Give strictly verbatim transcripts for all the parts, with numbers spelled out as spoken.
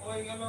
ওই গেল।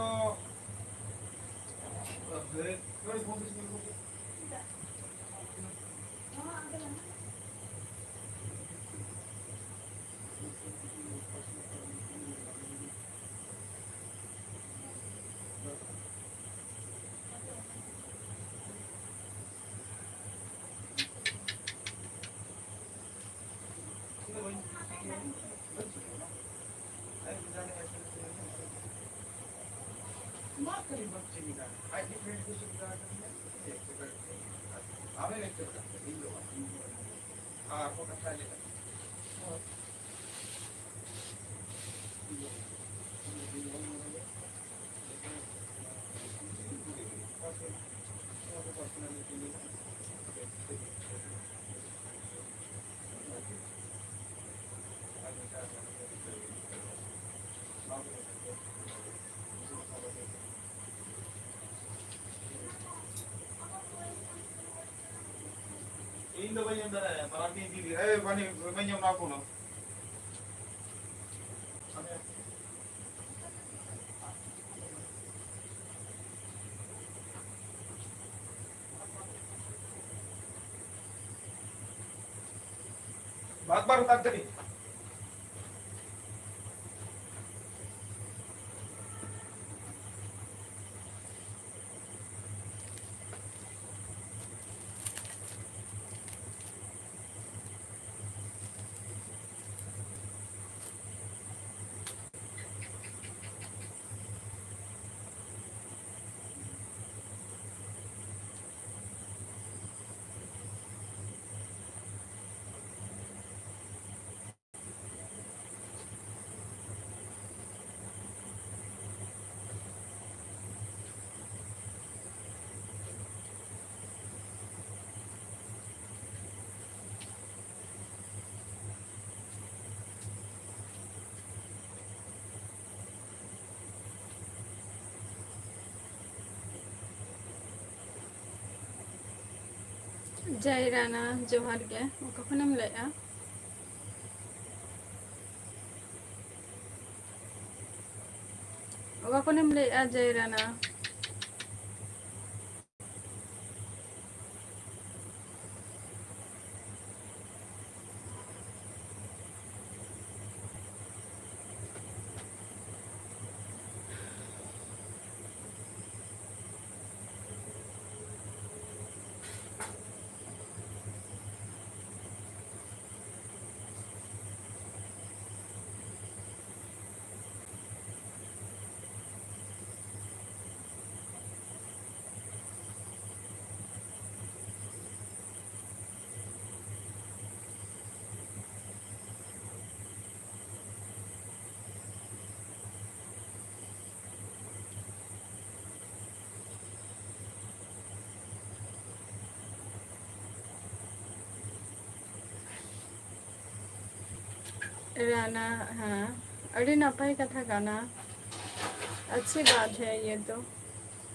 ᱤᱧ ᱫᱚ ᱵᱟᱹᱧ ᱮᱢ ᱫᱟᱲᱮᱭᱟᱜᱼᱟ, ᱢᱟᱨᱟᱝ ᱴᱤᱢ ᱤᱫᱤ ᱞᱮᱫᱟ᱾ ᱮ, ᱵᱟᱹᱧ, ᱵᱟᱹᱧ ᱮᱢᱟ ᱠᱚ ᱠᱟᱱᱟ᱾ ᱵᱟᱫ ᱵᱟᱨ ᱛᱟᱲᱟᱛᱟᱲᱤ᱾ ᱡᱟᱭ ᱨᱟᱱᱟ, ᱡᱚᱦᱟᱨ ᱜᱮ᱾ ᱚᱠᱟ ᱠᱷᱚᱱᱮᱢ ᱞᱟᱹᱭᱮᱜᱼᱟ? ᱚᱠᱟ ᱠᱷᱚᱱᱮᱢ ᱞᱟᱹᱭᱮᱜᱼᱟ, ᱡᱟᱭ ᱨᱟᱱᱟ? ᱨᱟᱱᱟ, ᱦᱮᱸ, ᱟᱹᱰᱤ ᱱᱟᱯᱟᱭ ᱠᱟᱛᱷᱟ ᱠᱟᱱᱟ, अच्छी बात है ये तो,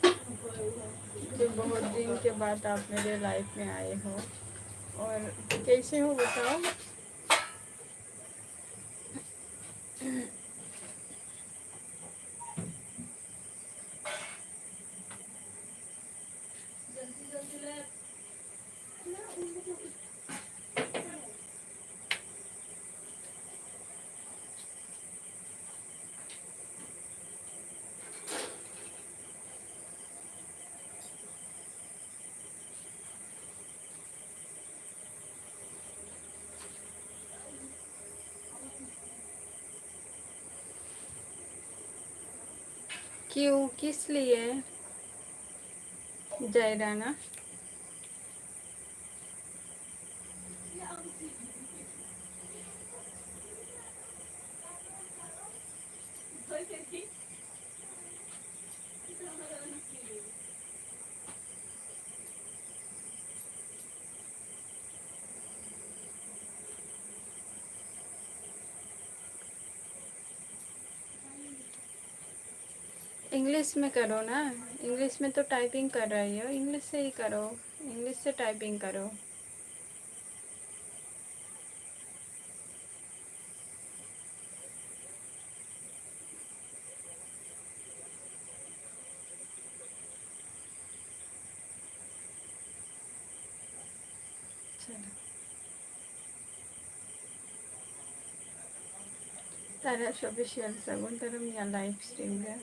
कि बहुत दिन के बाद आप मेरे लाइफ में आए हो। और कैसे हो बताओ? क्यों, किस लिए? जय राना। इंग्लिश में करो ना, इंग्लिश में तो टाइपिंग कर रही हो, इंग्लिश से ही करो। इंग्लिश से टाइपिंग करो। चलो। ᱛᱟᱨᱟᱥ ᱚᱯᱷᱤᱥᱤᱭᱟᱞ ᱥᱟᱹᱜᱩᱱ ᱫᱟᱨᱟᱢ ᱤᱧᱟᱹᱜ ᱞᱟᱭᱤᱵᱷ ᱥᱴᱨᱤᱢ ᱨᱮ᱾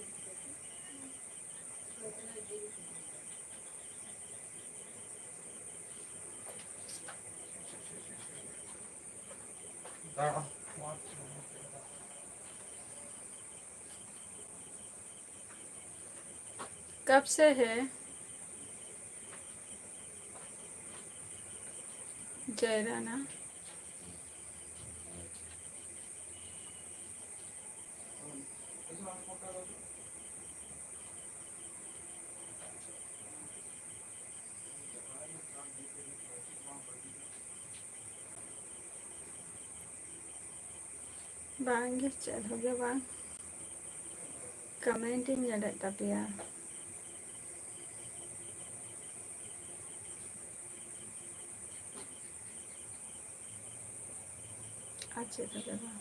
कब से है जयराना? ᱵᱟᱝᱜᱮ, ᱪᱮᱫ ᱦᱚᱸᱜᱮ ᱵᱟᱝ᱾ ᱠᱚᱢᱮᱱᱴ ᱤᱧ ᱧᱮᱞᱮᱫ ᱛᱟᱯᱮᱭᱟ᱾ ᱟᱨ ᱪᱮᱫ ᱦᱚᱸᱜᱮ ᱵᱟᱝ᱾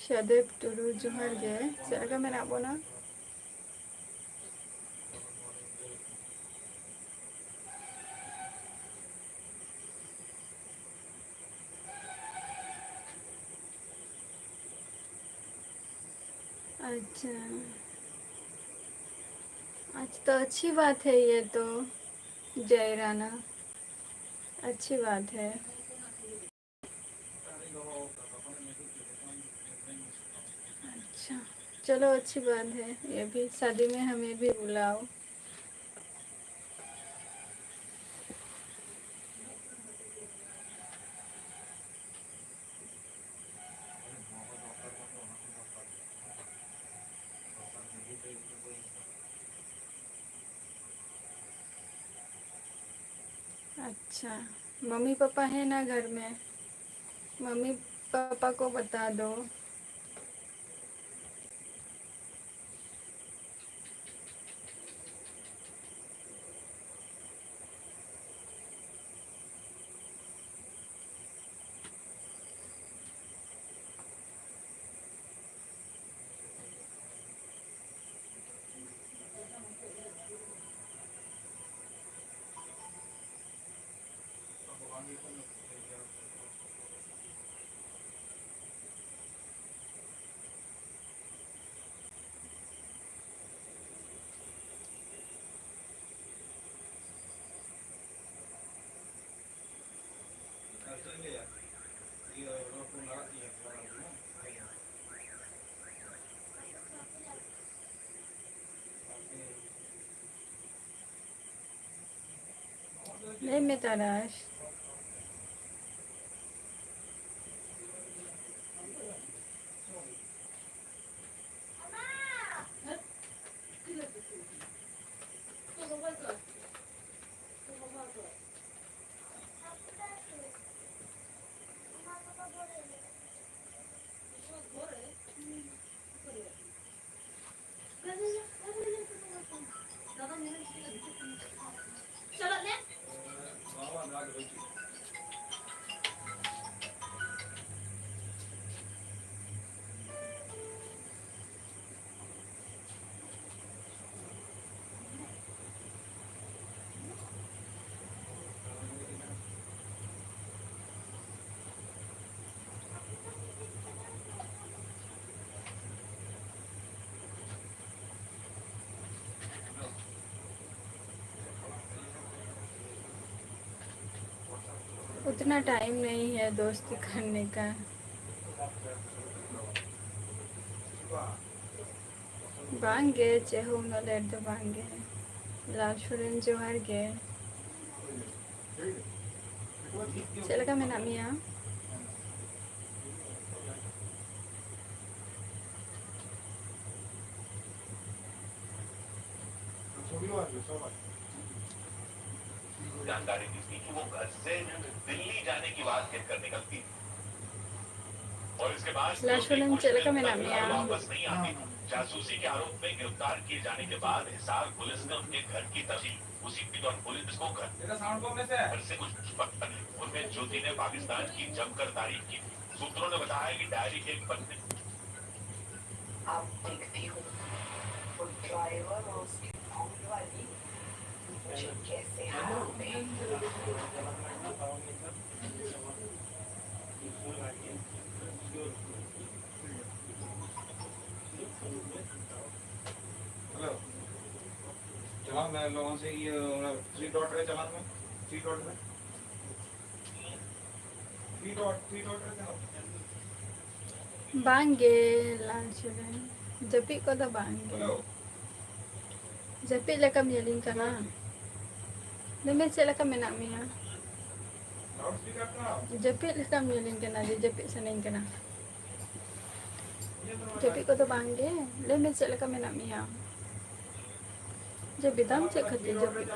ᱥᱟᱫᱮᱵ ᱴᱩᱰᱩ, ᱡᱚᱦᱟᱨ ᱜᱮ, ᱪᱮᱫ ᱞᱮᱠᱟ ᱢᱮᱱᱟᱜ ᱵᱚᱱᱟ? अच्छा, अच्छा, तो अच्छी बात है ये तो, जय राना, अच्छी बात है। अच्छा, चलो, अच्छी बात है ये भी, शादी में हमें भी बुलाओ। अच्छा, मम्मी पापा है ना घर में? मम्मी पापा को बता दो। ᱞᱟᱹᱭ ᱢᱮ ᱛᱟᱨᱟᱥ᱾ उतना टाइम नहीं है दोस्ती करने का। ᱵᱟᱝᱜᱮ, ᱪᱮᱫ ᱦᱚᱸ ᱩᱱᱟᱹᱜ ᱞᱮᱴ ᱫᱚ ᱵᱟᱝᱜᱮ᱾ ᱞᱟᱞ ᱥᱚᱨᱮᱱ, ᱡᱚᱦᱟᱨ ᱜᱮ᱾ ᱪᱮᱫ ᱞᱮᱠᱟ ᱢᱮᱱᱟᱜ ᱢᱮᱭᱟ? जानकारी दी थी कि वो घर से दिल्ली जाने की बात कहकर निकलती और इसके बाद लाशुलन, चेक लगा मेरा मियाँ। वापस नहीं आती। जासूसी के आरोप में गिरफ्तार किए जाने के बाद हिसार पुलिस ने उनके घर की तलाशी, उसी दौरान पुलिस को घर, घर से कुछ पता नहीं। उनमें ज्योति ने पाकिस्तान की जमकर तारीफ की। सूत्रों ने बताया कि डायरी के एक पन्ने आप देखती हो, वो ड्राइवर और उसकी भूल वाली मुझे कैसे हाथ में। हेलो, चला मैं लोगों से ये थ्री डॉट रे चला मैं थ्री डॉट में थ्री डॉट थ्री डॉट रे चला। ᱵᱟᱝᱜᱮ, ᱞᱟᱞ ᱪᱮᱬᱮ, ᱡᱟᱹᱯᱤᱫ ᱠᱚᱫᱚ ᱵᱟᱝᱜᱮ᱾ ᱦᱮᱞᱳ᱾ ᱡᱟᱹᱯᱤᱫ ᱞᱮᱠᱟᱢ ᱧᱮᱞᱤᱧ ᱠᱟᱱᱟ? ᱞᱟᱹᱭ ᱢᱮ, ᱪᱮᱫ ᱞᱮᱠᱟ ᱢᱮᱱᱟᱜ ᱢᱮᱭᱟ? ᱞᱟᱣᱩᱰ ᱥᱯᱤᱠᱟᱨ ᱠᱟᱱᱟ? ᱡᱟᱹᱯᱤᱫ ᱞᱮᱠᱟᱢ ᱧᱮᱞᱤᱧ ᱠᱟᱱᱟ ᱡᱮ ᱡᱟᱹᱯᱤᱫ ᱥᱟᱱᱟᱧ ᱠᱟᱱᱟ? ᱡᱟᱹᱯᱤᱫ ᱠᱚᱫᱚ ᱵᱟᱝᱜᱮ᱾ ᱞᱟᱹᱭ ᱢᱮ, ᱪᱮᱫ ᱞᱮᱠᱟ ᱢᱮᱱᱟᱜ ᱢᱮᱭᱟ? ᱡᱟᱹᱯᱤᱫᱟᱢ ᱪᱮᱫ ᱠᱷᱟᱹᱛᱤᱨ ᱡᱟᱹᱯᱤᱫ?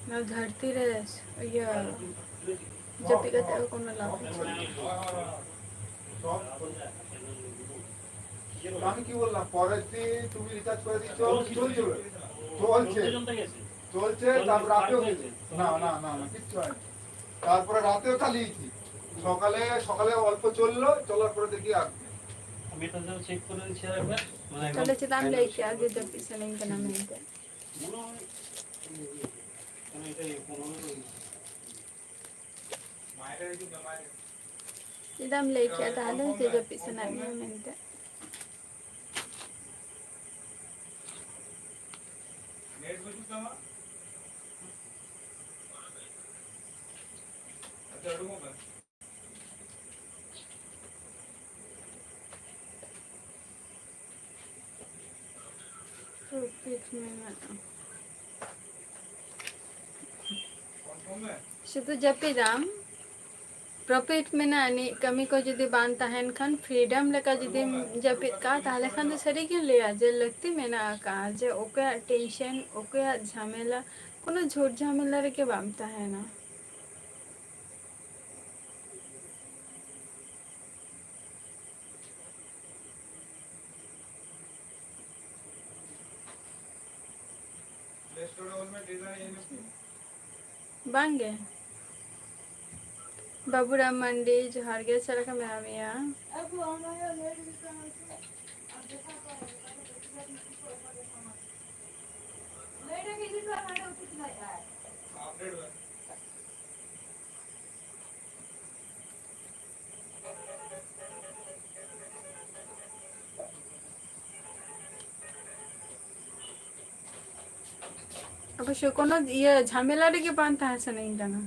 ᱱᱚᱣᱟ ᱫᱷᱟᱹᱨᱛᱤ ᱨᱮ ᱤᱭᱟᱹ ᱡᱟᱹᱯᱤᱫ ᱠᱟᱛᱮ ᱦᱚᱸ ᱠᱳᱱᱳ ᱞᱟᱵᱷ ᱵᱟᱹᱱᱩᱜᱼᱟ। আমি কি বললাম, পরের দিন তুমি রিচার্জ করে দিচ্ছ, চলছে, চলছে, চলছে, তারপর রাতেও গেছে। না, না, না, না, কিচ্ছু হয়নি। তারপরে রাতেও চালিয়েছি, সকালে, সকালে অল্প চললো, চলার পরে দেখি আর নেই। আমি এটা চেক করে দিচ্ছি আর একবার, মানে একদম। তাহলে সেটা আমি লেখে আগে যে পিছনে ইনকাম আনতে। ᱪᱮᱫᱟᱜ ᱮᱢ ᱞᱟᱹᱭ ᱠᱮᱜᱼᱟ ᱛᱟᱦᱞᱮ ᱡᱮ ᱡᱟᱹᱯᱤᱫ ᱥᱟᱱᱟᱭᱮᱫ ᱢᱮᱭᱟ ᱢᱮᱱᱛᱮ? ᱯᱨᱚᱯᱷᱤᱴ ᱢᱮᱱᱟᱜᱼᱟ᱾ ᱥᱩᱫᱷᱩ ᱡᱟᱹᱯᱤᱫᱟᱢ, ᱯᱨᱚᱯᱷᱤᱴ ᱢᱮᱱᱟᱜ ᱟᱹᱱᱤᱡ, ᱠᱟᱹᱢᱤ ᱠᱚ ᱡᱩᱫᱤ ᱵᱟᱝ ᱛᱟᱦᱮᱱ ᱠᱷᱟᱱ, ᱯᱷᱨᱤᱰᱚᱢ ᱞᱮᱠᱟ ᱡᱩᱫᱤᱢ ᱡᱟᱹᱯᱤᱫ ᱠᱟᱜᱼᱟ, ᱛᱟᱦᱞᱮ ᱠᱷᱟᱱ ᱫᱚ ᱥᱟᱹᱨᱤᱜᱮ ᱞᱟᱹᱭᱟ ᱡᱮ ᱞᱟᱹᱠᱛᱤ ᱢᱮᱱᱟᱜ ᱟᱠᱟᱫᱼᱟ, ᱡᱮ ᱚᱠᱚᱭᱟᱜ ᱴᱮᱱᱥᱮᱱ, ᱚᱠᱚᱭᱟᱜ ᱡᱷᱟᱢᱮᱞᱟ, ᱠᱳᱱᱳ ᱡᱷᱩᱴ ᱡᱷᱟᱢᱮᱞᱟ ᱨᱮᱜᱮ ᱵᱟᱢ ᱛᱟᱦᱮᱱᱟ᱾ ᱵᱟᱝᱜᱮ᱾ ᱵᱟᱹᱵᱩᱨᱟᱢ ᱢᱟᱱᱰᱤ, ᱡᱚᱦᱟᱨ ᱜᱮ, ᱪᱮᱫ ᱞᱮᱠᱟ ᱢᱮᱱᱟᱜ ᱢᱮᱭᱟ? ᱚᱵᱚᱥᱥᱳᱭ, ᱠᱳᱱᱳ ᱤᱭᱟᱹ ᱡᱷᱟᱢᱮᱞᱟ ᱨᱮᱜᱮ ᱵᱟᱝ ᱛᱟᱦᱮᱸ ᱥᱟᱱᱟᱧ ᱠᱟᱱᱟ,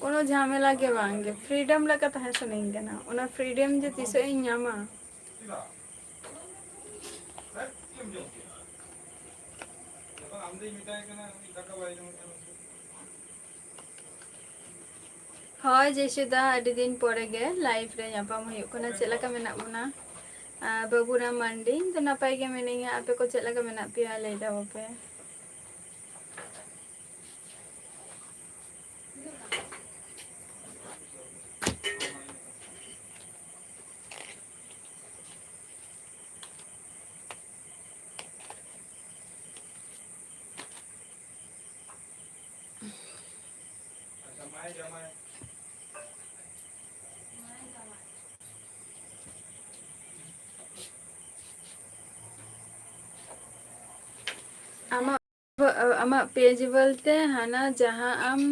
ᱠᱳᱱᱳ ᱡᱷᱟᱢᱮᱞᱟ ᱜᱮ ᱵᱟᱝ ᱜᱮ, ᱯᱷᱨᱤᱰᱚᱢ ᱞᱮᱠᱟ ᱛᱟᱦᱮᱸ ᱥᱟᱱᱟᱧ ᱠᱟᱱᱟ᱾ ᱚᱱᱟ ᱯᱷᱨᱤᱰᱚᱢ ᱡᱮ ᱛᱤᱥᱚᱜ ᱤᱧ ᱧᱟᱢᱟ᱾ ᱦᱳᱭ ᱡᱮᱥᱩᱫᱟ, ᱟᱹᱰᱤ ᱫᱤᱱ ᱯᱚᱨᱮ ᱜᱮ ᱞᱟᱭᱤᱵᱷ ᱨᱮ ᱧᱟᱯᱟᱢ ᱦᱩᱭᱩᱜ ᱠᱟᱱᱟ᱾ ᱪᱮᱫ ᱞᱮᱠᱟ ᱢᱮᱱᱟᱜ ᱵᱚᱱᱟ? ᱟᱨ ᱵᱟᱹᱵᱩᱨᱟᱢ ᱢᱟᱱᱰᱤ, ᱤᱧ ᱫᱚ ᱱᱟᱯᱟᱭ ᱜᱮ ᱢᱤᱱᱟᱹᱧᱟ᱾ ᱟᱯᱮ ᱠᱚ ᱪᱮᱫ ᱞᱮᱠᱟ ᱢᱮᱱᱟᱜ ᱯᱮᱭᱟ, ᱞᱟᱹᱭ ᱛᱟᱵᱚ ᱯᱮ᱾ ᱟᱢᱟᱜ, ᱟᱢᱟᱜ ᱯᱮᱡᱽ ᱵᱚᱞᱛᱮ ᱦᱟᱱᱟ ᱡᱟᱦᱟᱸ ᱟᱢ,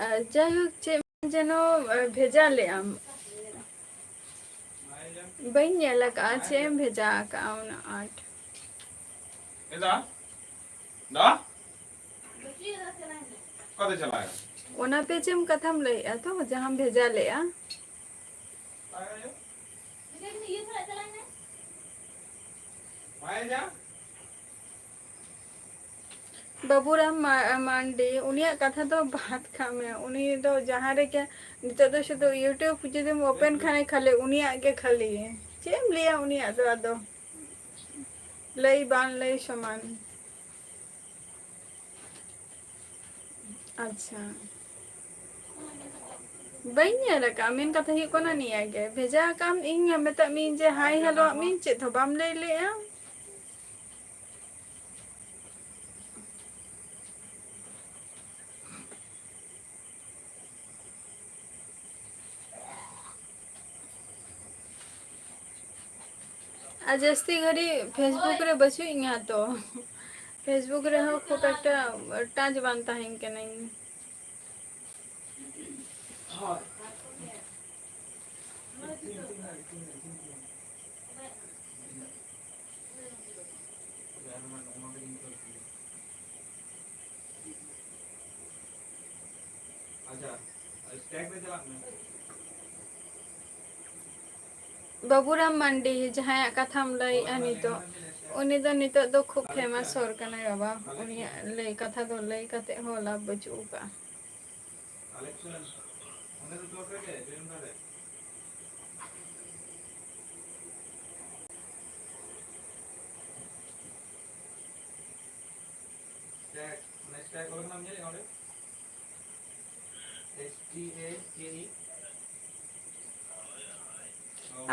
ᱟ, ᱡᱟᱭᱦᱳᱠ, ᱪᱮᱫ ᱡᱮᱱᱚ, ᱟ, ᱵᱷᱮᱡᱟ ᱞᱮᱫ ᱟᱢ᱾ ᱵᱟᱹᱧ ᱧᱮᱞ ᱟᱠᱟᱫᱼᱟ, ᱪᱮᱫ ᱮᱢ ᱵᱷᱮᱡᱟ ᱟᱠᱟᱫᱼᱟ ᱩᱱᱟᱹᱜ ᱟᱸᱴ? ᱮ ᱫᱟ, ᱫᱟ, ᱚᱠᱟᱛᱮ ᱪᱟᱞᱟᱜ ᱟᱭ? ᱚᱱᱟ ᱯᱮᱡᱽ ᱮᱢ ᱠᱟᱛᱷᱟᱢ ᱞᱟᱹᱭᱮᱫᱼᱟ ᱛᱚ, ᱡᱟᱦᱟᱸᱢ ᱵᱷᱮᱡᱟ ᱞᱮᱫᱼᱟ? ᱵᱟᱹᱵᱩᱨᱟᱢ ᱢᱟ-, ᱢᱟᱱᱰᱤ, ᱩᱱᱤᱭᱟᱜ ᱠᱟᱛᱷᱟ ᱫᱚ ᱵᱟᱫ ᱠᱟᱜ ᱢᱮ᱾ ᱩᱱᱤ ᱫᱚ ᱡᱟᱦᱟᱸ ᱨᱮᱜᱮ ᱱᱤᱛᱚᱜ ᱫᱚ ᱥᱩᱫᱷᱩ YouTube ᱡᱩᱫᱤᱢ open ᱠᱷᱟᱱᱮ ᱠᱷᱟᱹᱞᱤ ᱩᱱᱤᱭᱟᱜ ᱜᱮ ᱠᱷᱟᱹᱞᱤ᱾ ᱪᱮᱫ ᱮᱢ ᱞᱟᱹᱭᱟ ᱩᱱᱤᱭᱟᱜ ᱫᱚ ᱟᱫᱚ? ᱞᱟᱹᱭ ᱵᱟᱝ ᱞᱟᱹᱭ ᱥᱚᱢᱟᱱ᱾ ᱟᱪᱪᱷᱟ, ᱵᱟᱹᱧ ᱧᱮᱞ ᱟᱠᱟᱫᱼᱟ᱾ ᱢᱮᱱ ᱠᱟᱛᱷᱟ ᱦᱩᱭᱩᱜ ᱠᱟᱱᱟ ᱱᱤᱭᱟᱹ ᱜᱮ, ᱵᱷᱮᱡᱟ ᱟᱠᱟᱫ ᱤᱧ ᱢᱮᱛᱟᱜ ᱢᱤᱭᱟᱹᱧ ᱡᱮ ᱦᱟᱭ ᱦᱮᱞᱳ ᱟᱜ ᱢᱤᱭᱟᱹᱧ, ᱪᱮᱫ ᱦᱚᱸ ᱵᱟᱢ ᱞᱟᱹᱭ ᱞᱮᱜᱼᱟ᱾ ᱟᱨ ᱡᱟᱹᱥᱛᱤ ᱜᱷᱟᱹᱲᱤᱡ Facebook ᱨᱮ ᱵᱟᱹᱪᱩᱜ ᱤᱧᱟ ᱛᱚ, Facebook ᱨᱮᱦᱚᱸ ᱠᱷᱩᱵ ᱮᱠᱴᱟ touch ᱵᱟᱝ ᱛᱟᱦᱮᱱ ᱠᱟᱹᱱᱟᱹᱧ᱾ ᱟᱪᱪᱷᱟ, stack ᱨᱮ ᱪᱟᱞᱟᱜ ᱢᱮ᱾ ᱵᱟᱹᱵᱩᱨᱟᱢ ᱢᱟᱱᱰᱤ, ᱡᱟᱦᱟᱸᱭᱟᱜ ᱠᱟᱛᱷᱟᱢ ᱞᱟᱹᱭᱮᱜᱼᱟ ᱱᱤᱛᱚᱜ, ᱩᱱᱤ ᱫᱚ ᱱᱤᱛᱚᱜ ᱫᱚ ᱠᱷᱩᱵ famous ᱦᱚᱲ ᱠᱟᱱᱟᱭ ᱵᱟᱵᱟ᱾ ᱩᱱᱤᱭᱟᱜ ᱞᱟᱹᱭ ᱠᱟᱛᱷᱟ ᱫᱚ ᱞᱟᱹᱭ ᱠᱟᱛᱮ ᱦᱚᱸ ᱞᱟᱵᱷ ᱵᱟᱹᱪᱩᱜ ᱟᱠᱟᱜᱼᱟ᱾ Stack, ᱚᱱᱟ stack ᱚᱞ ᱠᱟᱱᱟᱢ ᱧᱮᱞᱮᱫ ᱚᱸᱰᱮ? S T A K E.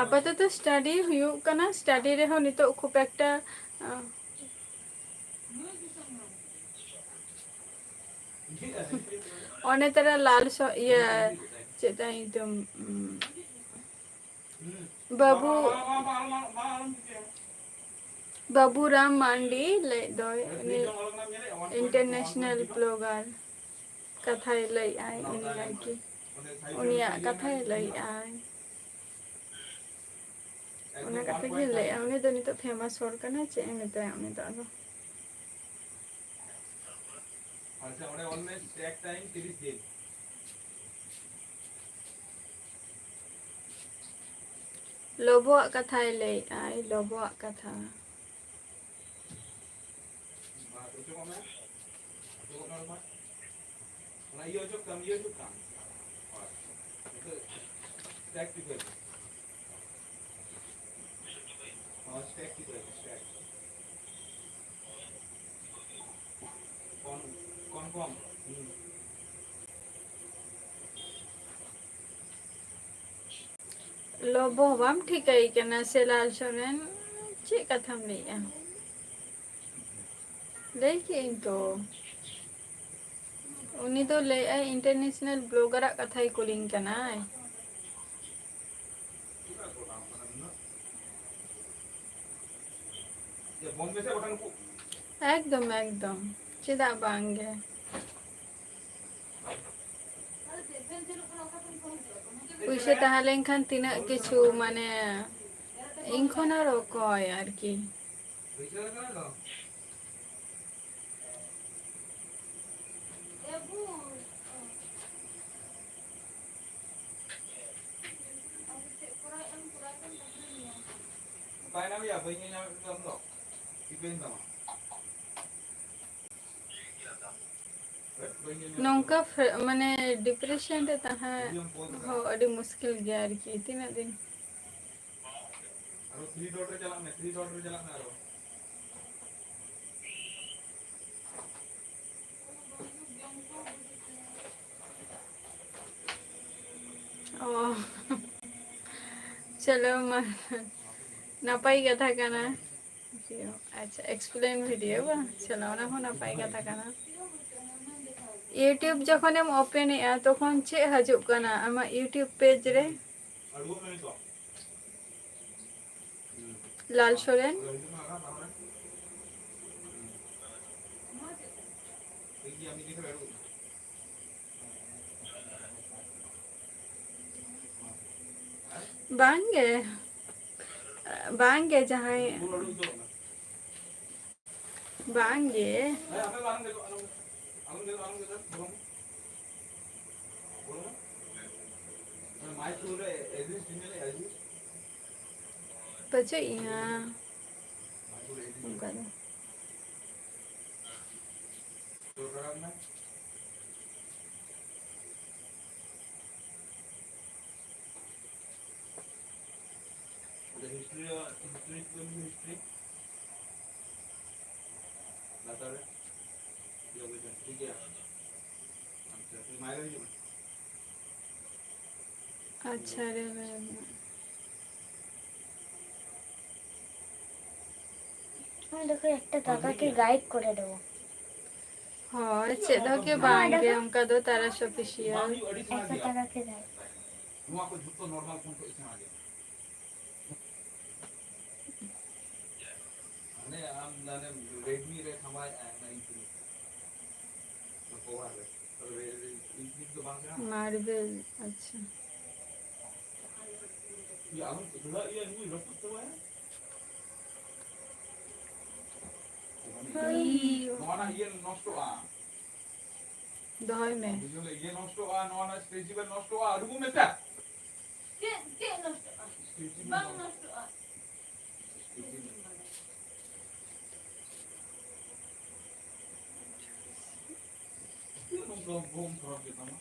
ᱟᱯᱟᱛᱚᱛᱚ study ᱦᱩᱭᱩᱜ ᱠᱟᱱᱟ, study ᱨᱮᱦᱚᱸ ᱱᱤᱛᱚᱜ ᱠᱷᱩᱵ ᱮᱠᱴᱟ, ᱟᱸ, ᱚᱱᱮ ᱛᱟᱨᱟ ᱞᱟᱞ ᱥᱚ-, ᱤᱭᱟᱹ, ᱪᱮᱫ ᱛᱟᱭ ᱧᱩᱛᱩᱢ? ᱩᱸ, ᱵᱟᱹᱵᱩ, ᱵᱟᱹᱵᱩᱨᱟᱢ ᱢᱟᱱᱰᱤ ᱞᱟᱹᱭᱮᱫ ᱫᱚᱭ, ᱩᱱᱤ international blogger᱾ ᱠᱟᱛᱷᱟᱭ ᱞᱟᱹᱭᱮᱜᱼᱟᱭ ᱩᱱᱤ ᱟᱨᱠᱤ, ᱩᱱᱤᱭᱟᱜ ᱠᱟᱛᱷᱟᱭ ᱞᱟᱹᱭᱮᱜᱼᱟᱭ᱾ ᱚᱱᱟ ᱠᱟᱛᱷᱟ ᱜᱮ ᱞᱟᱹᱭᱮᱜᱼᱟ, ᱩᱱᱤ ᱫᱚ ᱱᱤᱛᱚᱜ famous ᱦᱚᱲ ᱠᱟᱱᱟᱭ, ᱪᱮᱫ ᱮ ᱢᱮᱛᱟᱭᱟ ᱩᱱᱤ ᱫᱚ ᱟᱫᱚ᱾ ᱟᱪᱪᱷᱟ, ᱚᱸᱰᱮ ᱚᱞ ᱢᱮ stack time ᱛᱤᱨᱤᱥ ᱫᱤᱱ᱾ ᱞᱚᱵᱚᱣᱟᱜ ᱠᱟᱛᱷᱟᱭ ᱞᱟᱹᱭᱮᱜᱼᱟᱭ, ᱞᱚᱵᱚᱣᱟᱜ ᱠᱟᱛᱷᱟ᱾ ᱢᱟ, ᱚᱪᱚᱜᱚᱜ ᱢᱮ᱾ ᱚᱪᱚᱜᱚᱜ ᱢᱮ ᱚᱸᱰᱮ ᱠᱷᱚᱱ᱾ ᱚᱱᱟ ᱤᱭᱟᱹ ᱚᱪᱚᱜ ᱛᱟᱢ, ᱤᱭᱟᱹ ᱚᱪᱚᱜ ᱛᱟᱢ᱾ ᱦᱳᱭ᱾ ᱱᱤᱛᱚᱜ stack ᱴᱷᱤᱠ ᱦᱩᱭ ᱱᱟ᱾ ᱦᱳᱭ, stack ᱴᱷᱤᱠ ᱦᱩᱭ ᱱᱟ, stack᱾ ᱠᱚᱱ-, confirm᱾ ᱦᱩᱸ᱾ ᱞᱚᱵᱚ ᱵᱟᱢ ᱴᱷᱤᱠᱟᱹᱭ ᱠᱟᱱᱟ ᱥᱮ ᱞᱟᱞ ᱥᱚᱨᱮᱱ? ᱪᱮᱫ ᱠᱟᱛᱷᱟᱢ ᱞᱟᱹᱭᱮᱜᱼᱟ? ᱞᱟᱹᱭ ᱠᱮᱜ ᱟᱹᱧ ᱛᱚ, ᱩᱱᱤ ᱫᱚ ᱞᱟᱹᱭᱮᱜᱼᱟᱭ international blogger ᱟᱜ ᱠᱟᱛᱷᱟᱭ ᱠᱩᱞᱤᱧ ᱠᱟᱱᱟᱭ᱾ ᱮᱠᱫᱚᱢ, ᱮᱠᱫᱚᱢ, ᱪᱮᱫᱟᱜ ᱵᱟᱝ ᱜᱮ? ᱯᱩᱭᱥᱟᱹ ᱛᱟᱦᱮᱸ ᱞᱮᱱᱠᱷᱟᱱ ᱛᱤᱱᱟᱹᱜ ᱠᱤᱪᱷᱩ, ᱢᱟᱱᱮ, ᱤᱧ ᱠᱷᱚᱱ ᱟᱨ ᱚᱠᱚᱭ ᱟᱨᱠᱤ᱾ ᱚᱠᱟᱭ ᱱᱟᱢ ᱭᱟ? ᱵᱟᱹᱧ ᱧᱮᱞ ᱧᱟᱢᱮᱫ ᱢᱮᱫᱚ ᱟᱢ ᱫᱚ᱾ ᱪᱤᱠᱟᱹᱭᱮᱱ ᱛᱟᱢᱟ? ᱱᱚᱝᱠᱟ ᱯᱷᱮ-, ᱢᱟᱱᱮ depression ᱨᱮ ᱛᱟᱦᱮᱸ ᱦᱚᱸ ᱟᱹᱰᱤ ᱢᱩᱥᱠᱤᱞ ᱜᱮᱭᱟ ᱟᱨᱠᱤ᱾ ᱛᱤᱱᱟᱹᱜ ᱫᱤᱱ? ᱟᱨᱚ three dot ᱨᱮ ᱪᱟᱞᱟᱜ ᱢᱮ, three dot ᱨᱮ ᱪᱟᱞᱟᱜ ᱢᱮ ᱟᱨᱚ᱾ ᱚ, ᱪᱚᱞᱚ ᱢᱟ, ᱱᱟᱯᱟᱭ ᱠᱟᱛᱷᱟ ᱠᱟᱱᱟ᱾ ᱟᱪᱪᱷᱟ, explain video ᱵᱟᱝ? ᱪᱚᱞᱚ, ᱚᱱᱟ ᱦᱚᱸ ᱱᱟᱯᱟᱭ ᱠᱟᱛᱷᱟ ᱠᱟᱱᱟ᱾ YouTube ᱡᱚᱠᱷᱚᱱᱮᱢ open ᱮᱜᱼᱟ, ᱛᱚᱠᱷᱚᱱ ᱪᱮᱫ ᱦᱤᱡᱩᱜ ᱠᱟᱱᱟ ᱟᱢᱟᱜ YouTube page ᱨᱮ? ᱞᱟᱞ ᱥᱚᱨᱮᱱ᱾ ᱵᱟᱝ ᱜᱮ, ᱵᱟᱝ ᱜᱮ, ᱡᱟᱦᱟᱸᱭ, ᱵᱟᱝ ᱜᱮ᱾ ᱯᱟᱪᱮᱫ ᱤᱭᱟᱹ ᱚᱱᱠᱟ ᱫᱚ᱾ History, history, history. ᱞᱟᱛᱟᱨ ᱨᱮ᱾ ᱤᱭᱟᱹ ᱵᱩᱡᱷᱟᱹᱣ, ᱴᱷᱤᱠ ᱜᱮᱭᱟ᱾ ᱟᱪᱪᱷᱟ, ᱛᱚᱵᱮ ᱢᱟᱭᱨᱟ ᱦᱤᱡᱩᱜ ᱢᱮ᱾ ᱟᱪᱪᱷᱟ, ᱨᱮ ᱢᱮᱱᱟᱜᱼᱟ᱾ ᱦᱮᱸ, ᱫᱮᱠᱷᱚ, ᱮᱠᱴᱟ ᱫᱟᱫᱟᱠᱮ ᱜᱟᱭᱤᱰ ᱠᱚᱨᱮ ᱫᱮᱵᱚ᱾ ᱦᱳᱭ, ᱪᱮᱫ ᱦᱚᱸ ᱜᱮ ᱵᱟᱝ ᱜᱮ, ᱚᱱᱠᱟ ᱫᱚ ᱛᱟᱨᱟ ᱥᱚᱯᱷᱤᱥᱤᱭᱟᱞ᱾ ᱮᱠᱴᱟ ᱫᱟᱫᱟᱠᱮ ᱜᱟᱭᱤᱰ᱾ ᱢᱟᱨᱵᱮᱞ, ᱟᱪᱪᱷᱟ᱾ ᱤᱭᱩ᱾ ᱱᱚᱣᱟ ᱨᱮᱱᱟᱜ ᱤᱭᱟᱹ ᱱᱚᱥᱴᱚᱜᱼᱟ᱾ ᱫᱚᱦᱚᱭ ᱢᱮ᱾ ᱵᱩᱡᱷᱟᱹᱣ ᱞᱮ, ᱤᱭᱟᱹ ᱱᱚᱥᱴᱚᱜᱼᱟ, ᱱᱚᱣᱟ ᱨᱮᱱᱟᱜ ᱥᱴᱨᱮᱪᱮᱵᱮᱞ ᱱᱚᱥᱴᱚᱜᱼᱟ, ᱟᱹᱰᱤ ᱠᱚ ᱢᱮᱛᱟ᱾ ᱪᱮᱫ, ᱪᱮᱫ ᱱᱚᱥᱴᱚᱜᱼᱟ? ᱵᱟᱝ ᱱᱚᱥᱴᱚᱜᱼᱟ᱾ ᱪᱮᱫ ᱱᱚᱝᱠᱟ ᱵᱚᱦᱚᱜ ᱠᱷᱟᱨᱟᱯ ᱜᱮᱛᱟᱢᱟ?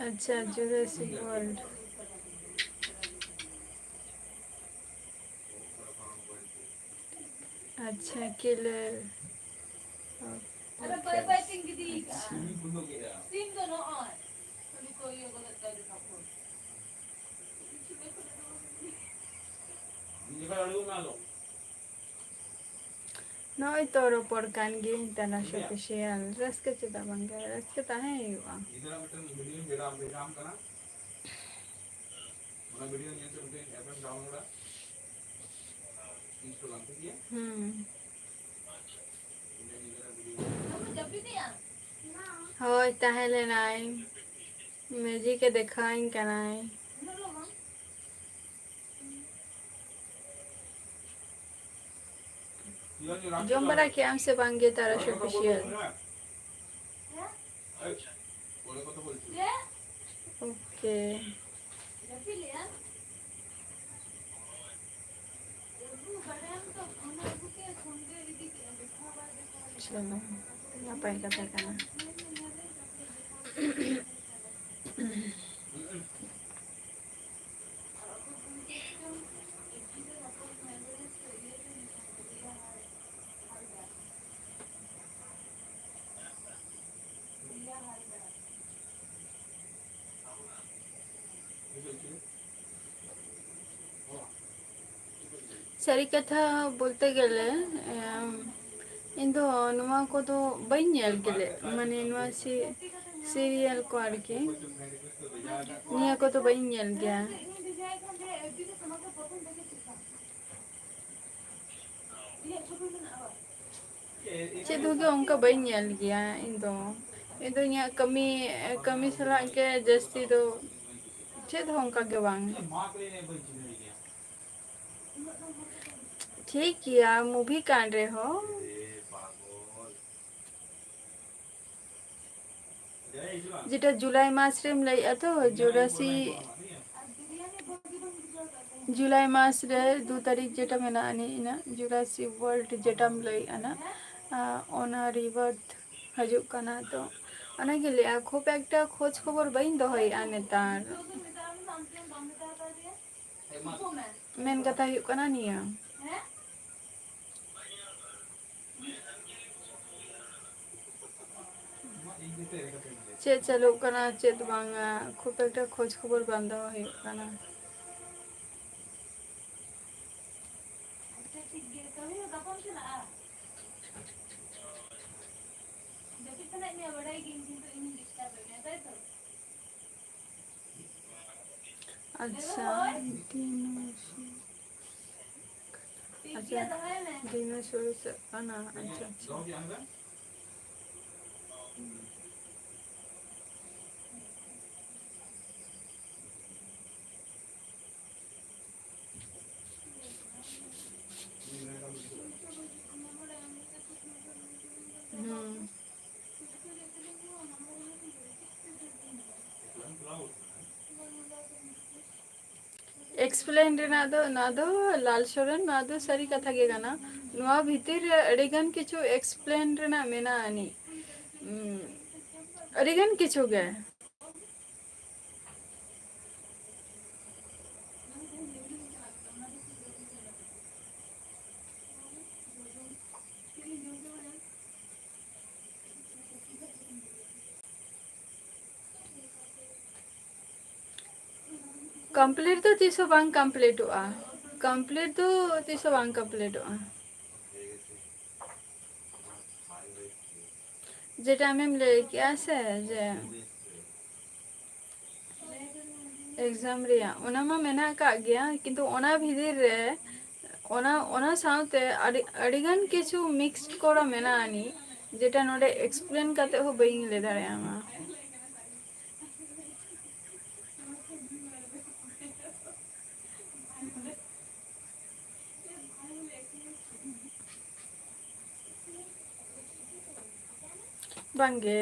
ᱟᱪᱪᱷᱟ, ᱡᱩᱨᱟᱥᱤᱠ ᱣᱟᱨᱞᱰ᱾ ᱟᱪᱪᱷᱟ, ᱠᱤᱞᱟᱨ᱾ ᱟᱨᱚ ᱵᱟᱭ ᱵᱟᱭ ᱛᱤᱧ ᱜᱤᱰᱤ ᱠᱟᱜᱼᱟ᱾ ᱥᱤᱢ ᱫᱚ ᱱᱚᱜᱼᱚᱭ᱾ ᱩᱱᱤ ᱠᱚ ᱤᱭᱟᱹ ᱜᱚᱫᱮᱫ ᱛᱟᱭ ᱫᱚ ᱛᱟᱯᱚᱨ᱾ ᱱᱚᱜᱼᱚᱭ ᱛᱚ ᱨᱚᱯᱚᱲ ᱠᱟᱱ ᱜᱤᱭᱟᱹᱧ, ᱛᱟᱱᱟᱥ ᱚᱯᱷᱤᱥᱤᱭᱟᱞ᱾ ᱨᱟᱹᱥᱠᱟᱹ ᱪᱮᱫᱟᱜ ᱵᱟᱝ ᱠᱟᱱᱟ? ᱨᱟᱹᱥᱠᱟᱹ ᱛᱟᱦᱮᱸ ᱦᱩᱭᱩᱜᱼᱟ᱾ ᱜᱤᱫᱽᱨᱟᱹ ᱢᱤᱫᱴᱮᱱ ᱵᱷᱤᱰᱤᱭᱳᱧ ᱵᱷᱮᱡᱟ, ᱵᱷᱮᱡᱟᱢ ᱠᱟᱱᱟ᱾ ᱚᱱᱟ ᱵᱷᱤᱰᱤᱭᱳ ᱧᱮᱞ ᱛᱮ ᱢᱤᱫᱴᱮᱱ ᱮᱯ ᱮᱢ ᱰᱟᱣᱩᱱᱞᱳᱰᱟ, ᱤᱱᱥᱴᱚᱞᱟᱢ, ᱴᱷᱤᱠ ᱜᱮᱭᱟ? ᱦᱩᱸ᱾ ᱤᱱᱟᱹ ᱧᱮᱞ ᱠᱟᱛᱮ ᱵᱷᱤᱰᱤᱭᱳ᱾ ᱦᱳᱭ, ᱛᱟᱦᱮᱸ ᱞᱮᱱᱟᱭ᱾ ᱢᱮᱡᱤᱠ ᱮ ᱫᱮᱠᱷᱟᱣᱟᱹᱧ ᱠᱟᱱᱟᱭ᱾ ᱡᱚᱢ ᱵᱟᱲᱟ ᱠᱮᱜ ᱟᱢ ᱥᱮ ᱵᱟᱝ ᱜᱮ, ᱛᱟᱨᱟᱥ ᱚᱯᱷᱤᱥᱤᱭᱟᱞ? ᱳᱠᱮ᱾ ᱪᱚᱞᱚ, ᱱᱟᱯᱟᱭ ᱠᱟᱛᱷᱟ ᱠᱟᱱᱟ᱾ ᱥᱟᱹᱨᱤ ᱠᱟᱛᱷᱟ ᱵᱚᱞᱛᱮ ᱜᱮᱞᱮ, ᱮᱢ, ᱤᱧ ᱫᱚ ᱱᱚᱣᱟ ᱠᱚᱫᱚ ᱵᱟᱹᱧ ᱧᱮᱞ ᱜᱮᱞᱮ, ᱢᱟᱱᱮ ᱱᱚᱣᱟ ᱥᱤ-, serial ᱠᱚ ᱟᱨᱠᱤ, ᱱᱤᱭᱟᱹ ᱠᱚᱫᱚ ᱵᱟᱹᱧ ᱧᱮᱞ ᱜᱮᱭᱟ᱾ ᱪᱮᱫ ᱦᱚᱸ ᱜᱮ ᱚᱱᱠᱟ ᱵᱟᱹᱧ ᱧᱮᱞ ᱜᱮᱭᱟ ᱤᱧ ᱫᱚ᱾ ᱤᱧ ᱫᱚ ᱤᱧᱟᱹᱜ ᱠᱟᱹᱢᱤ, ᱠᱟᱹᱢᱤ ᱥᱟᱞᱟᱜ ᱜᱮ ᱡᱟᱹᱥᱛᱤ ᱫᱚ, ᱪᱮᱫ ᱦᱚᱸ ᱚᱱᱠᱟ ᱜᱮ ᱵᱟᱝ᱾ ᱴᱷᱤᱠ ᱜᱮᱭᱟ, movie ᱠᱟᱱ ᱨᱮᱦᱚᱸ᱾ ᱡᱮᱴᱟ ᱡᱩᱞᱟᱭ ᱢᱟᱥ ᱨᱮᱢ ᱞᱟᱹᱭᱮᱫᱼᱟ ᱛᱚ, ᱡᱩᱨᱟᱥᱤ, ᱡᱩᱞᱟᱭ ᱢᱟᱥ ᱨᱮ ᱫᱩ ᱛᱟᱹᱨᱤᱠᱷ ᱡᱮᱴᱟ ᱢᱮᱱᱟᱜᱼᱟ, ᱱᱤᱭᱟᱹ ᱤᱱᱟᱹᱜ ᱡᱩᱨᱟᱥᱤ ᱣᱟᱨᱞᱰ ᱡᱮᱴᱟᱢ ᱞᱟᱹᱭᱮᱫᱼᱟ ᱱᱟ, ᱟ, ᱚᱱᱟ rebirth ᱦᱤᱡᱩᱜ ᱠᱟᱱᱟ᱾ ᱛᱚ ᱚᱱᱟᱜᱮ ᱞᱟᱹᱭᱟ, ᱠᱷᱩᱵ ᱮᱠᱴᱟ ᱠᱷᱳᱡᱽ ᱠᱷᱚᱵᱚᱨ ᱵᱟᱹᱧ ᱫᱚᱦᱚᱭᱮᱫᱼᱟ ᱱᱮᱛᱟᱨ᱾ ᱢᱮᱱ ᱠᱟᱛᱷᱟ ᱦᱩᱭᱩᱜ ᱠᱟᱱᱟ ᱱᱤᱭᱟᱹ, ᱪᱮᱫ ᱪᱟᱹᱞᱩᱜ ᱠᱟᱱᱟ, ᱪᱮᱫ ᱵᱟᱝᱟ, ᱠᱷᱩᱵ ᱮᱠᱴᱟ ᱠᱷᱳᱡᱽ ᱠᱷᱚᱵᱚᱨ ᱵᱟᱝ ᱫᱚᱦᱚ ᱦᱩᱭᱩᱜ ᱠᱟᱱᱟ᱾ ᱟᱪᱪᱷᱟ, ᱫᱤᱱ ᱟᱪᱪᱷᱟ, ᱫᱤᱱ ᱥᱩᱨᱩ ᱪᱟᱜ ᱠᱟᱱᱟ᱾ ᱟᱪᱪᱷᱟ, ᱟᱪᱪᱷᱟ᱾ ᱦᱩᱸ᱾ Explain ᱨᱮᱱᱟᱜ ᱫᱚ, ᱱᱚᱣᱟ ᱫᱚ ᱞᱟᱞ ᱥᱚᱨᱮᱱ, ᱱᱚᱣᱟ ᱫᱚ ᱥᱟᱹᱨᱤ ᱠᱟᱛᱷᱟ ᱜᱮ ᱠᱟᱱᱟ᱾ ᱱᱚᱣᱟ ᱵᱷᱤᱛᱤᱨ ᱨᱮ ᱟᱹᱰᱤ ᱜᱟᱱ ᱠᱤᱪᱷᱩ explain ᱨᱮᱱᱟᱜ ᱢᱮᱱᱟᱜᱼᱟ ᱟᱹᱱᱤᱡ᱾ ᱩᱸ, ᱟᱹᱰᱤ ᱜᱟᱱ ᱠᱤᱪᱷᱩ ᱜᱮ᱾ Complete ᱫᱚ ᱛᱤᱥ ᱦᱚᱸ ᱵᱟᱝ completeᱚᱜᱼᱟ᱾ ᱠᱚᱢᱯᱞᱤᱴ ᱫᱚ ᱛᱤᱥ ᱦᱚᱸ ᱵᱟᱝ ᱠᱚᱢᱯᱞᱤᱴᱚᱜᱼᱟ᱾ ᱡᱮᱴᱟ ᱟᱢᱮᱢ ᱞᱟᱹᱭ ᱠᱮᱜᱼᱟ ᱥᱮ, ᱡᱮ ᱮᱠᱡᱟᱢ ᱨᱮᱭᱟᱜ, ᱚᱱᱟ ᱢᱟ ᱢᱮᱱᱟᱜ ᱟᱠᱟᱫ ᱜᱮᱭᱟ, ᱠᱤᱱᱛᱩ ᱚᱱᱟ ᱵᱷᱤᱛᱤᱨ ᱨᱮ ᱚᱱᱟ, ᱚᱱᱟ ᱥᱟᱶᱛᱮ ᱟᱹᱰᱤ, ᱟᱹᱰᱤᱜᱟᱱ ᱠᱤᱪᱷᱩ ᱢᱤᱠᱥᱰ ᱠᱚᱨᱟ ᱢᱮᱱᱟᱜ ᱟᱹᱱᱤᱡ, ᱡᱮᱴᱟ ᱱᱚᱰᱮ ᱮᱠᱥᱯᱞᱮᱱ ᱠᱟᱛᱮ ᱦᱚᱸ ᱵᱟᱹᱧ ᱞᱟᱹᱭ ᱫᱟᱲᱮᱭᱟᱢᱟ᱾ ᱵᱟᱝᱜᱮ᱾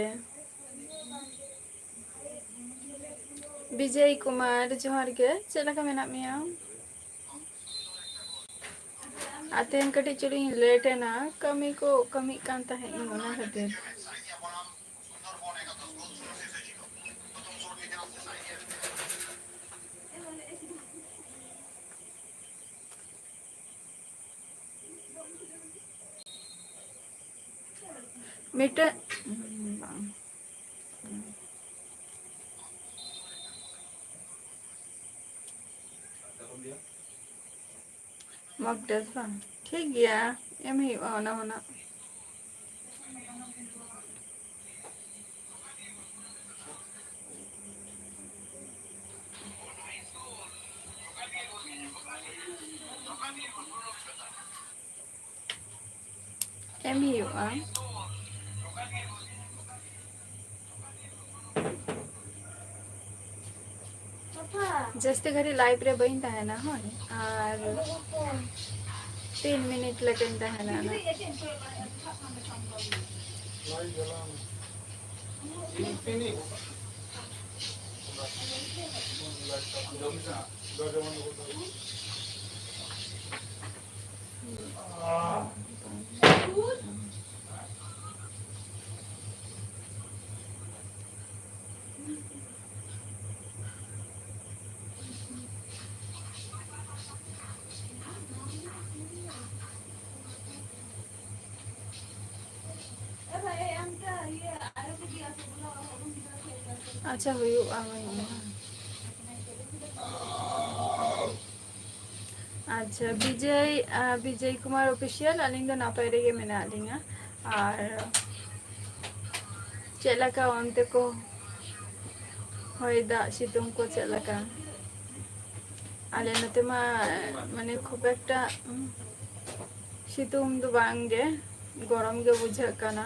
ᱵᱤᱡᱚᱭ ᱠᱩᱢᱟᱨ, ᱡᱚᱦᱟᱨ ᱜᱮ, ᱪᱮᱫ ᱞᱮᱠᱟ ᱢᱮᱱᱟᱜ ᱢᱮᱭᱟ? ᱟᱨ ᱛᱮᱦᱮᱧ ᱠᱟᱹᱴᱤᱡ ᱪᱩᱞᱩᱝ ᱤᱧ ᱞᱮᱴ ᱮᱱᱟ, ᱠᱟᱹᱢᱤ ᱠᱚ ᱠᱟᱹᱢᱤᱜ ᱠᱟᱱ ᱛᱟᱦᱮᱸᱫ ᱤᱧ, ᱚᱱᱟ ᱠᱷᱟᱹᱛᱤᱨ᱾ ᱢᱤᱫᱴᱮᱱ, ᱵᱟᱝ᱾ ᱢᱚᱠ ᱴᱮᱥᱴ ᱵᱟᱝ? ᱴᱷᱤᱠ ᱜᱮᱭᱟ, ᱮᱢ ᱦᱩᱭᱩᱜᱼᱟ ᱚᱱᱟ ᱦᱚᱸ ᱱᱟᱜ᱾ ᱮᱢ ᱦᱩᱭᱩᱜᱼᱟ᱾ ᱡᱟᱹᱥᱛᱤ ᱜᱷᱟᱹᱲᱤᱡ ᱞᱟᱭᱤᱵᱷ ᱨᱮ ᱵᱟᱹᱧ ᱛᱟᱦᱮᱱᱟ, ᱦᱳᱭ, ᱟᱨ ᱛᱤᱱ ᱢᱤᱱᱤᱴ ᱞᱮᱠᱟᱧ ᱛᱟᱦᱮᱱᱟ ᱱᱟᱜ᱾ ᱟᱪᱪᱷᱟ, ᱦᱩᱭᱩᱜᱼᱟ, ᱦᱩᱭᱩᱜᱼᱟ᱾ ᱟᱨ ᱟᱪᱪᱷᱟ, ᱵᱤᱡᱚᱭ, ᱟᱸ, ᱵᱤᱡᱚᱭ ᱠᱩᱢᱟᱨ Official, ᱟᱹᱞᱤᱧ ᱫᱚ ᱱᱟᱯᱟᱭ ᱨᱮᱜᱮ ᱢᱮᱱᱟᱜ ᱞᱤᱧᱟ᱾ ᱟᱨ ᱪᱮᱫ ᱞᱮᱠᱟ ᱚᱱᱛᱮ ᱠᱚ ᱦᱚᱭ ᱫᱟᱜ ᱥᱤᱛᱩᱝ ᱠᱚ ᱪᱮᱫ ᱞᱮᱠᱟ? ᱟᱞᱮ ᱱᱚᱛᱮ ᱢᱟ, ᱢᱟᱱᱮ, ᱠᱷᱩᱵ ᱮᱠᱴᱟ, ᱩᱸ, ᱥᱤᱛᱩᱝ ᱫᱚ ᱵᱟᱝ ᱜᱮ, ᱜᱚᱨᱚᱢ ᱜᱮ ᱵᱩᱡᱷᱟᱹᱜ ᱠᱟᱱᱟ᱾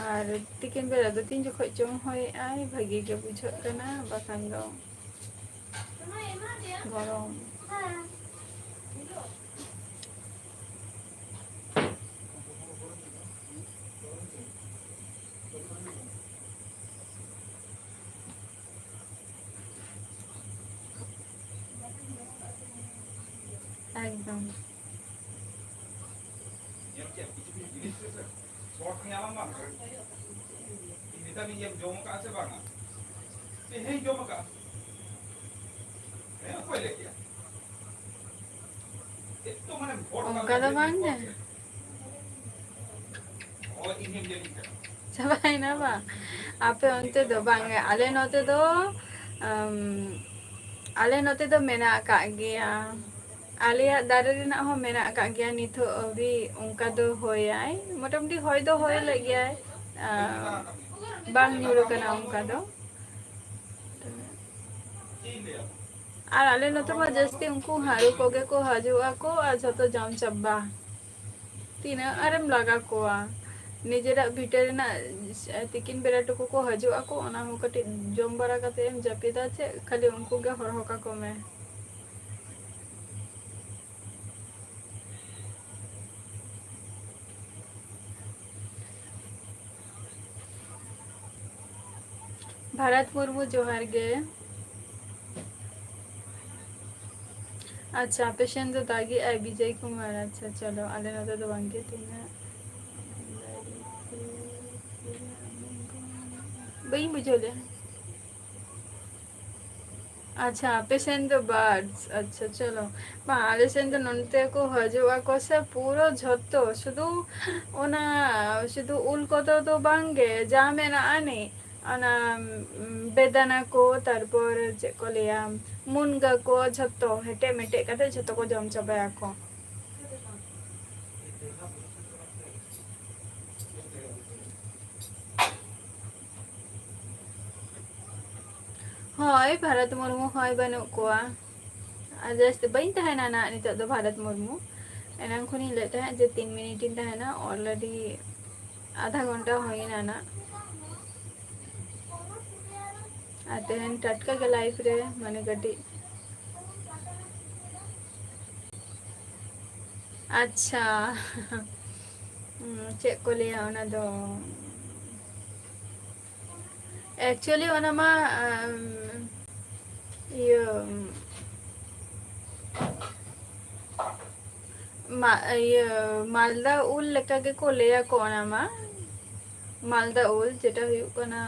ᱟᱨ ᱛᱤᱠᱤᱱ ᱵᱮᱲᱟ ᱫᱚ ᱛᱤᱱ ᱡᱚᱠᱷᱚᱡ ᱪᱚᱝ ᱦᱚᱭᱮᱜᱼᱟᱭ, ᱵᱷᱟᱹᱜᱤ ᱜᱮ ᱵᱩᱡᱷᱟᱹᱜ ᱠᱟᱱᱟ, ᱵᱟᱠᱷᱟᱱ ᱫᱚ ᱜᱚᱨᱚᱢ᱾ ᱮᱠᱫᱚᱢ᱾ ᱚᱱᱠᱟ ᱫᱚ ᱵᱟᱝ ᱜᱮ᱾ ᱪᱟᱵᱟᱭᱮᱱᱟ ᱵᱟᱝ? ᱟᱯᱮ ᱚᱱᱛᱮ ᱫᱚ ᱵᱟᱝ ᱜᱮ, ᱟᱞᱮ ᱱᱚᱛᱮ ᱫᱚ, ᱟᱢ, ᱟᱞᱮ ᱱᱚᱛᱮ ᱫᱚ ᱢᱮᱱᱟᱜ ᱟᱠᱟᱫ ᱜᱮᱭᱟ᱾ ᱟᱞᱮᱭᱟᱜ ᱫᱟᱨᱮ ᱨᱮᱱᱟᱜ ᱦᱚᱸ ᱢᱮᱱᱟᱜ ᱟᱠᱟᱫ ᱜᱮᱭᱟ, ᱱᱤᱛᱚᱜ ᱟᱹᱣᱨᱤ ᱚᱱᱠᱟ ᱫᱚ ᱦᱚᱭᱟᱭ᱾ ᱢᱚᱴᱟᱢᱩᱴᱤ ᱦᱚᱭ ᱫᱚ ᱦᱚᱭ ᱞᱮᱫ ᱜᱮᱭᱟᱭ, ᱟᱸ, ᱵᱟᱝ ᱧᱩᱨ ᱟᱠᱟᱱᱟ ᱚᱱᱠᱟ ᱫᱚ᱾ ᱟᱨ ᱟᱞᱮ ᱱᱚᱛᱮ ᱢᱟ ᱡᱟᱹᱥᱛᱤ ᱩᱱᱠᱩ ᱦᱟᱹᱲᱩ ᱠᱚᱜᱮ ᱠᱚ ᱦᱤᱡᱩᱜ ᱟᱠᱚ ᱟᱨ ᱡᱷᱚᱛᱚ ᱡᱚᱢ ᱪᱟᱵᱟ᱾ ᱛᱤᱱᱟᱹᱜ ᱟᱨᱮᱢ ᱞᱟᱜᱟ ᱠᱚᱣᱟ? ᱱᱤᱡᱮᱨᱟᱜ ᱵᱷᱤᱴᱟᱹ ᱨᱮᱱᱟᱜ ᱛᱤᱠᱤᱱ ᱵᱮᱲᱟ ᱴᱩᱠᱩ ᱠᱚ ᱦᱤᱡᱩᱜ ᱟᱠᱚ, ᱚᱱᱟ ᱦᱚᱸ ᱠᱟᱹᱴᱤᱡ ᱡᱚᱢ ᱵᱟᱲᱟ ᱠᱟᱛᱮ ᱮᱢ ᱡᱟᱹᱯᱤᱫᱟ ᱪᱮᱫ? ᱠᱷᱟᱹᱞᱤ ᱩᱱᱠᱩ ᱜᱮ ᱦᱚᱨᱦᱚ ᱠᱟᱠᱚ ᱢᱮ᱾ ᱵᱷᱟᱨᱚᱛ ᱢᱩᱨᱢᱩ, ᱡᱚᱦᱟᱨ ᱜᱮ᱾ ᱟᱪᱪᱷᱟ, ᱟᱯᱮ ᱥᱮᱱ ᱫᱚ ᱫᱟᱜᱮᱜᱼᱟᱭ, ᱵᱤᱡᱚᱭ ᱠᱩᱢᱟᱨ? ᱟᱪᱪᱷᱟ, ᱪᱚᱞᱚ, ᱟᱞᱮ ᱱᱚᱛᱮ ᱫᱚ ᱵᱟᱝᱜᱮ, ᱛᱤᱱᱟᱹᱜ ᱵᱟᱹᱧ ᱵᱩᱡᱷᱟᱹᱣ ᱞᱮᱜᱼᱟ᱾ ᱟᱪᱪᱷᱟ, ᱟᱯᱮ ᱥᱮᱱ ᱫᱚ birds, ᱟᱪᱪᱷᱟ, ᱪᱚᱞᱚ᱾ ᱵᱟᱝ, ᱟᱞᱮ ᱥᱮᱱ ᱫᱚ ᱱᱚᱱᱛᱮ ᱠᱚ ᱦᱤᱡᱩᱜ ᱟᱠᱚ ᱥᱮ, ᱯᱩᱨᱟᱹ ᱡᱷᱚᱛᱚ, ᱥᱩᱫᱷᱩ ᱚᱱᱟ, ᱥᱩᱫᱷᱩ ᱩᱞ ᱠᱚᱫᱚ ᱫᱚ ᱵᱟᱝ ᱜᱮ, ᱡᱟ ᱢᱮᱱᱟᱜᱼᱟ ᱱᱤ, ᱚᱱᱟ, ᱩᱢ, ᱵᱮᱫᱟᱱᱟ ᱠᱚ, ᱛᱟᱨᱯᱚᱨ ᱪᱮᱫ ᱠᱚ ᱞᱟᱹᱭᱟ, ᱢᱩᱱᱜᱟᱹ ᱠᱚ, ᱡᱷᱚᱛᱚ ᱦᱮᱴᱮᱡ ᱢᱮᱴᱮᱡ ᱠᱟᱛᱮ ᱡᱷᱚᱛᱚ ᱠᱚ ᱡᱚᱢ ᱪᱟᱵᱟᱭᱟᱠᱚ᱾ ᱦᱳᱭ, ᱵᱷᱟᱨᱚᱛ ᱢᱩᱨᱢᱩ ᱦᱚᱸᱭ ᱵᱟᱹᱱᱩᱜ ᱠᱚᱣᱟ᱾ ᱟᱨ ᱡᱟᱹᱥᱛᱤ ᱵᱟᱹᱧ ᱛᱟᱦᱮᱱᱟ ᱱᱟᱜ ᱱᱤᱛᱚᱜ ᱫᱚ ᱵᱷᱟᱨᱚᱛ ᱢᱩᱨᱢᱩ᱾ ᱮᱱᱟᱝ ᱠᱷᱚᱱᱤᱧ ᱞᱟᱹᱭᱮᱫ ᱛᱟᱦᱮᱸᱫ ᱡᱮ ᱛᱤᱱ ᱢᱤᱱᱤᱴ ᱤᱧ ᱛᱟᱦᱮᱱᱟ, already ᱟᱫᱷᱟ ᱜᱷᱚᱱᱴᱟ ᱦᱩᱭᱱᱟ ᱱᱟᱜ᱾ ᱟᱨ ᱛᱮᱦᱮᱧ ᱴᱟᱴᱠᱟ ᱜᱮ live ᱨᱮ, ᱢᱟᱱᱮ, ᱠᱟᱹᱴᱤᱡ, ᱟᱪᱪᱷᱟ᱾ ᱦᱩᱸ, ᱪᱮᱫ ᱠᱚ ᱞᱟᱹᱭᱟ ᱚᱱᱟ ᱫᱚ? Actually ᱚᱱᱟ ᱢᱟ, ᱟᱢ, ᱤᱭᱟᱹ, ᱢᱟ-, ᱤᱭᱟᱹ, ᱢᱟᱞᱫᱟ ᱩᱞ ᱞᱮᱠᱟ ᱜᱮᱠᱚ ᱞᱟᱹᱭᱟᱠᱚ ᱚᱱᱟ ᱢᱟ᱾ ᱢᱟᱞᱫᱟ ᱩᱞ ᱡᱮᱴᱟ ᱦᱩᱭᱩᱜ ᱠᱟᱱᱟ,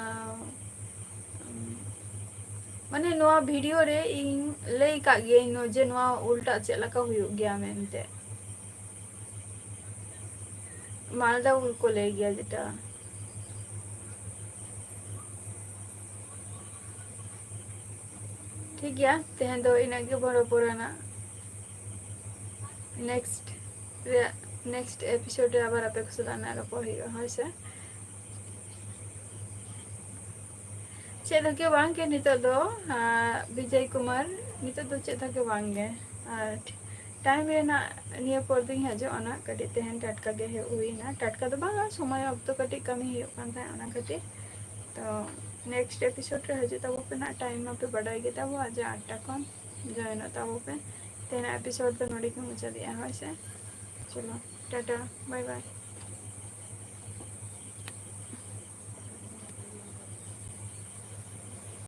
ᱢᱟᱱᱮ, ᱱᱚᱣᱟ video ᱨᱮ ᱤᱧ ᱞᱟᱹᱭ ᱠᱟᱜ ᱜᱤᱭᱟᱹᱧ ᱱᱚ-, ᱡᱮ ᱱᱚᱣᱟ ᱩᱞᱴᱟᱜ ᱪᱮᱫ ᱞᱮᱠᱟ ᱦᱩᱭᱩᱜ ᱜᱮᱭᱟ ᱢᱮᱱᱛᱮ᱾ ᱢᱟᱞᱫᱟ ᱩᱞ ᱠᱚ ᱞᱟᱹᱭ ᱜᱮᱭᱟ ᱡᱮᱴᱟ᱾ ᱴᱷᱤᱠ ᱜᱮᱭᱟ, ᱛᱮᱦᱮᱧ ᱫᱚ ᱤᱱᱟᱹᱜ ᱜᱮ ᱵᱚᱱ ᱨᱚᱯᱚᱲᱟ ᱱᱟᱜ᱾ Next ᱨᱮᱭᱟᱜ, next episode ᱨᱮ ᱟᱵᱟᱨ ᱟᱯᱮ ᱠᱚ ᱥᱟᱞᱟᱜ ᱱᱟᱜ ᱨᱚᱯᱚᱲ ᱦᱩᱭᱩᱜᱼᱟ, ᱦᱳᱭ ᱥᱮ? ᱪᱮᱫ ᱦᱚᱸ ᱜᱮ ᱵᱟᱝ ᱜᱮ ᱱᱤᱛᱚᱜ ᱫᱚ, ᱟᱨ ᱵᱤᱡᱚᱭ ᱠᱩᱢᱟᱨ, ᱱᱤᱛᱚᱜ ᱫᱚ ᱪᱮᱫ ᱦᱚᱸ ᱜᱮ ᱵᱟᱝ ᱜᱮ᱾ ᱟᱨ time ᱨᱮ ᱱᱟᱜ ᱱᱤᱭᱟᱹ ᱯᱚᱨ ᱫᱚᱧ ᱦᱤᱡᱩᱜᱼᱟ ᱱᱟᱜ, ᱠᱟᱹᱴᱤᱡ ᱛᱮᱦᱮᱧ ᱴᱟᱴᱠᱟ ᱜᱮ ᱦᱮᱡ ᱦᱩᱭᱱᱟ, ᱴᱟᱴᱠᱟ ᱫᱚ ᱵᱟᱝᱟ, ᱥᱚᱢᱚᱭ ᱚᱠᱛᱚ ᱠᱟᱹᱴᱤᱡ ᱠᱟᱹᱢᱤ ᱦᱩᱭᱩᱜ ᱠᱟᱱ ᱛᱟᱦᱮᱸᱫ, ᱚᱱᱟ ᱠᱷᱟᱹᱛᱤᱨ᱾ ᱛᱚ next episode ᱨᱮ ᱦᱤᱡᱩᱜ ᱛᱟᱵᱚ ᱯᱮ ᱱᱟᱜ, time ᱢᱟᱯᱮ ᱵᱟᱰᱟᱭ ᱜᱮ ᱛᱟᱵᱚ, ᱟᱨ ᱡᱮ ᱟᱴ ᱴᱟ ᱠᱷᱚᱱ join ᱚᱜ ᱛᱟᱵᱚ ᱯᱮ᱾ ᱛᱮᱦᱮᱧᱟᱜ episode ᱫᱚ ᱱᱚᱰᱮ ᱜᱮ ᱢᱩᱪᱟᱹᱫᱮᱜᱼᱟ, ᱦᱳᱭ ᱥᱮ? ᱪᱚᱞᱚ, ᱴᱟᱴᱟ, bye bye᱾